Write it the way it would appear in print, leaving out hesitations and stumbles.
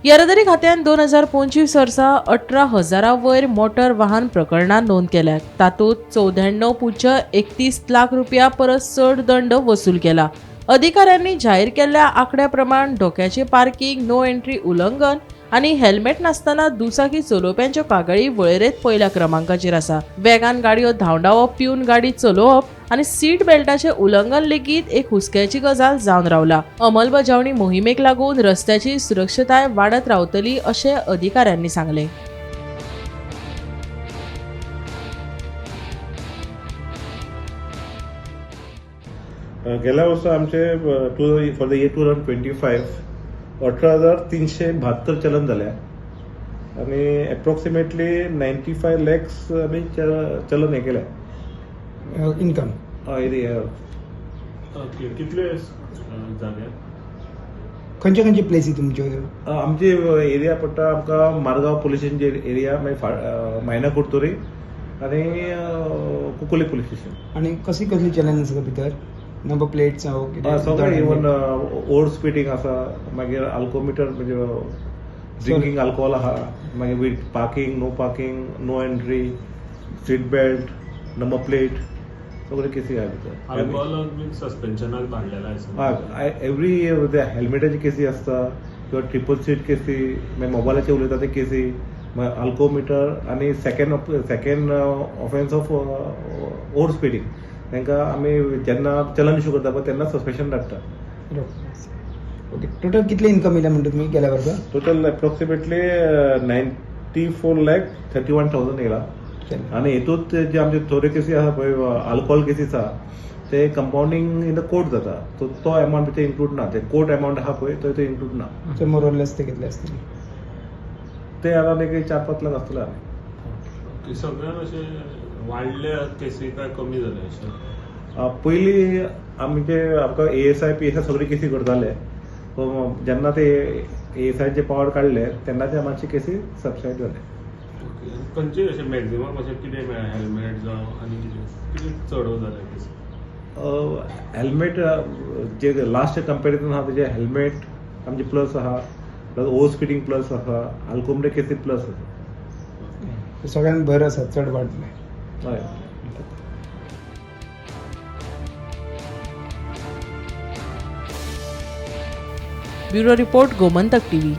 येरादारी खात्यान 2025 वर्सा 18,000 वयर मोटर वाहन प्रकरणां नोंद केल्यात. तातूंत 94.31 लाख रुपया परस चड दंड वसूल केला. अधिकाऱ्यांनी जाहीर केल्ल्या आंकड्या प्रमाण धोक्याचे पार्किंग, नो एंट्री उल्लंघन आनी हेल्मेट नासतना दुचाकी चलोवप्यांच्यो कागाळी वळेरेंत पयल्या क्रमांकाचेर आसा. वेगान गाडयो धांवडावप, पिवन गाडी चलोवप आनी सीट बेल्टाचें उल्लंघन लेगीत एक हुस्क्याची गजाल जावन रावला. अंमलबजावणी मोहिमेक लागून रस्त्याची सुरक्षताय वाडत रावतली अशें अधिकाऱ्यांनी सांगलें. गेल्या वर्सा आमचे two for the year 2025 18,372 चलन जाल्या आनी एप्रोक्सिमेटली 95 लॅक्स आमी चलन हें केलें. इन्कम. हय. ओके, कितले जागे? खंयचे खंयचे प्लेसी तुमच्यो? आमची एरिया पडटा आमकां मारगांव पुलीस स्टेशन एरिया, मागीर मायना कुडतरी आनी कुंकळ्ळी पुलीस स्टेशन. आनी कसली कसली चलन आसा भितर, नंबर प्लेट्स? सगळें, इवन ओवर स्पिडींग आसा, मागीर अल्कोमिटर म्हणजे ड्रिंकींग अल्कोहोल आहा, मागीर with parking, no parking, no entry, seat belt, number plate, सगळे केसी आहा भितर. अल्कोहोलाक बीन सस्पेन्शनाक धाडलेला आसा. हय, एवरी ते हेल्मेटाची केसी आसता किंवा ट्रिपल सीट केसी, मागीर मोबायलाचेर उलयता ते केसी, मागीर अल्कोमिटर आनी second offence of over speeding, तांकां आमी जेन्ना चलन इशू करता पळय तेन्ना सस्पेन्शन धाडटा. ओके, टोटल कितले इन्कम येयला म्हणटा तुमी गेल्या वर्सा? Total approximately 94,31,000 येयला. आनी हितूंत जे आमचे थोड्यो केसी आसा पळय, अल्कोहोल केसीस आहा, ते कंपाउंडींग इन the court जाता, सो तो एमावंट भितर इन्क्लूड ना. ते कोर्ट एमावंट आहा पळय तो इन्क्लूड ना. सो मोर ऑर लेस ते कितले आसतले? ते अरावंड एक 4-5 लाख आसतले. ओके, सगळ्यान अशे वाडल्या केसी काय कमी जाले अशें? पयलीं आमचे आमकां एएसआय, पीएसआय सगळे केसी करताले. सो जेन्ना ते एएसआयचे पावर काडले तेन्ना ते मातशे केसी सबसायड जाले. ओके, आनी खंयचे अशें मॅक्झिमम अशें कितें मेळ्ळें, हेल्मेट जावं आनी कितें कितें चड जालें केसी? हेल्मेट, जे लास्ट कंपॅरिजन आहा तेजे हेल्मेट आमचे प्लस आहा, प्लस ओवर स्पिडींग प्लस आसा, अल्कोमिटर केसी प्लस आसा. सगळ्यांत बरं आसा, चड वाडलें. हय. Bureau report, Gomantak TV.